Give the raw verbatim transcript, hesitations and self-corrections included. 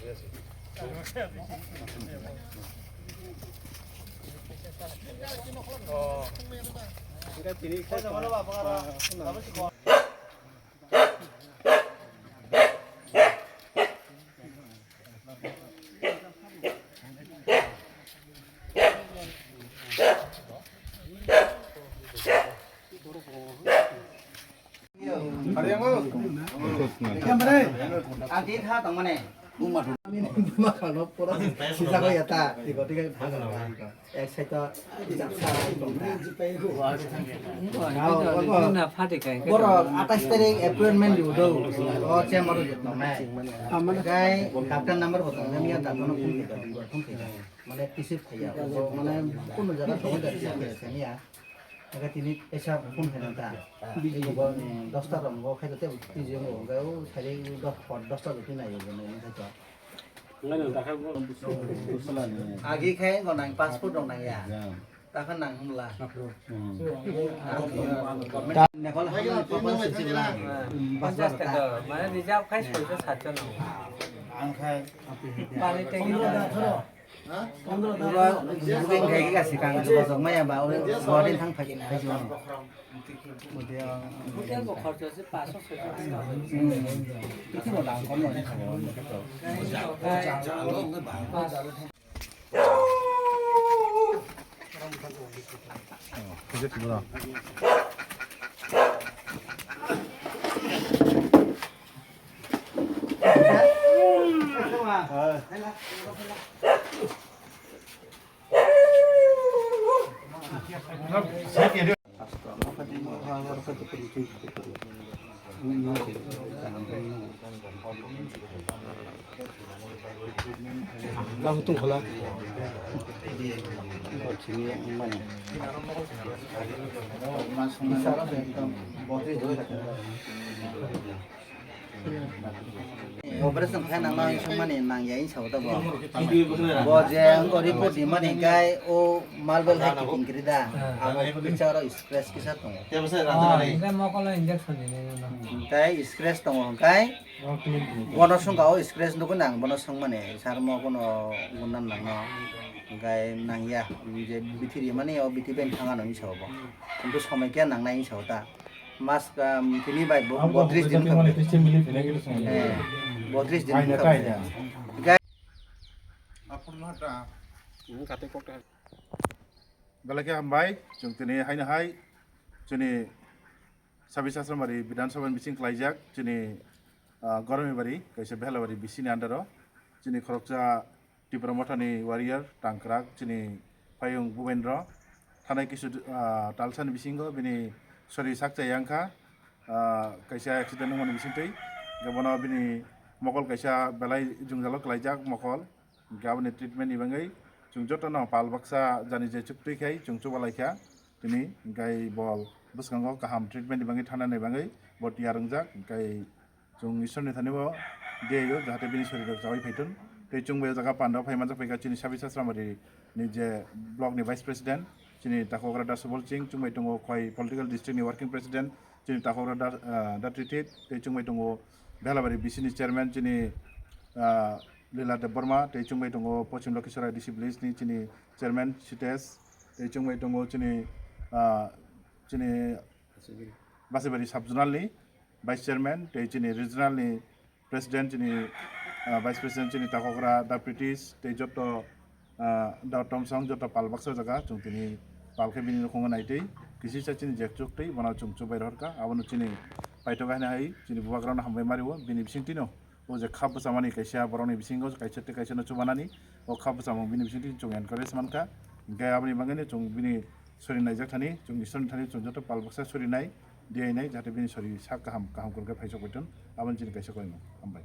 Ang tin ha tongmani. Buma khano pura sisa ko yata. Tiko tiko thang ko. Ek sai to jaksa tong ta. Boro atais tarik appointment dibo do. O chamber o jotno nai. Gai doctor number bo tong. Miya doctor no phone khe. Phone khe. Mane receive khaiya. Mane kono jaga thangwi da receive khaiya. Aga tini kaisa phone khaina ta. Bini bo, eh, dosta rok bo khai te tiji ngo ga o sari dos, dosta jotni nai bo nai khai to. Agi khai go nang passport rok nang ya. Ta khan nang hum la. Hmm. Nepal ha passport sila. Passport ta. Mane reserve khai soiso satjo nang. Ang khai. Pari te. Uro booking khai khe kasi kang jogajog maya ba uro Guwahati thang phai phai jio. Hotel bo khorcho se paanch sho soi sho taka. Hmm. Kiti bo dang kono ni khabo. Operation khai nang nang sung mani nang ya in sa ta bo. Bo je ang ko report di mani gai o malbel hai kiting kiri da. Abo bicharo stress kisa tongo. Hingke mokolo injection ni nini no. Hingke stress tongo hingke bono sung ka o stress nukui nang bono sung mani sar mo kono gundan nang no. Hingke nang ya je bithi ri mani o bithi ben thanga no in sa bo. Kintu somoi kya nang nai in sa ta. Mas, um, tini bai bo-, bodris din kha. Eh, bodris din kha. Gai- Belai khe hambai, chwng tini haino hai, chini Sabis Asramari Bidhan Sabha ni bising klaijak, chini, ah, Goromibari, kaisa Behlabari bisini under o, chini khoroksa Tipra Mothani warrior tangkrak chini payung Bubendra thanai kisu, ah, talsani bisingo bini sori sak chaya wngkha, ah, kaisa accident wngmani bisingtwi. Hwnkhe bono bini mokol kaisa belai jwngjalo kwlaijak mokol. Hwnkhe aboni treatment ni bagwi chwng jotono pal baksa jani je chuktwi khai chwng chubalaikha tini. Hwnkhe bo bwskango kaham treatment ni bagwi thanani bagwi bo tiyar wngjak. Hwnkhe Chwng Ishwrni thani bo diyaio, jahate bini sorirok chaui phaithun. Tei chwng bai o jaga panda phai manjak phaikha chini Sabis Asramari ni je block ni vice president, chini Takhokra Da Subol Singh, chwng bai tongo Khwai political district ni working president, chini Takhokra Da, ah, Da Trithit, tei chwng bai tongo Behlabari B C ni chairman, chini, ah, Lila Debbarma, tei chwng bai tongo Pochim Lokhisarai D C village ni chini chairman Sitesh, tei chwng bai tongo chini, ah, chini Basibari sub zonal ni vice chairman, tei chini regional ni president, chini, ah, vice president, chini Takhokra Da Pritish, tei joto, ah, Da Tomsong, joto pal baksa jaga, chwng tini pal khe bini nukhungo naitwi, kisisa chini jekchuk tei bono chwng chubai rohorkha, abono chini paithak haino hai, chini bubagrano hambai mario, bini bisingtwino. O je kha bwchamani kaisa borokni bisingo kaisa tei kaisa no chubanani, o kha bwchamung bini bisingtwi chwng encourage mankha. Hwnkhe aboni bagwino chwng bini sori naijak thani, chwng Ishwrni thani chwng joto pal baksa sori nai, diyainai, jahate bini sori sak kaham, kaham kwrwngkhe phaisok paithun, aboni chini kaisa koimung. Hambai.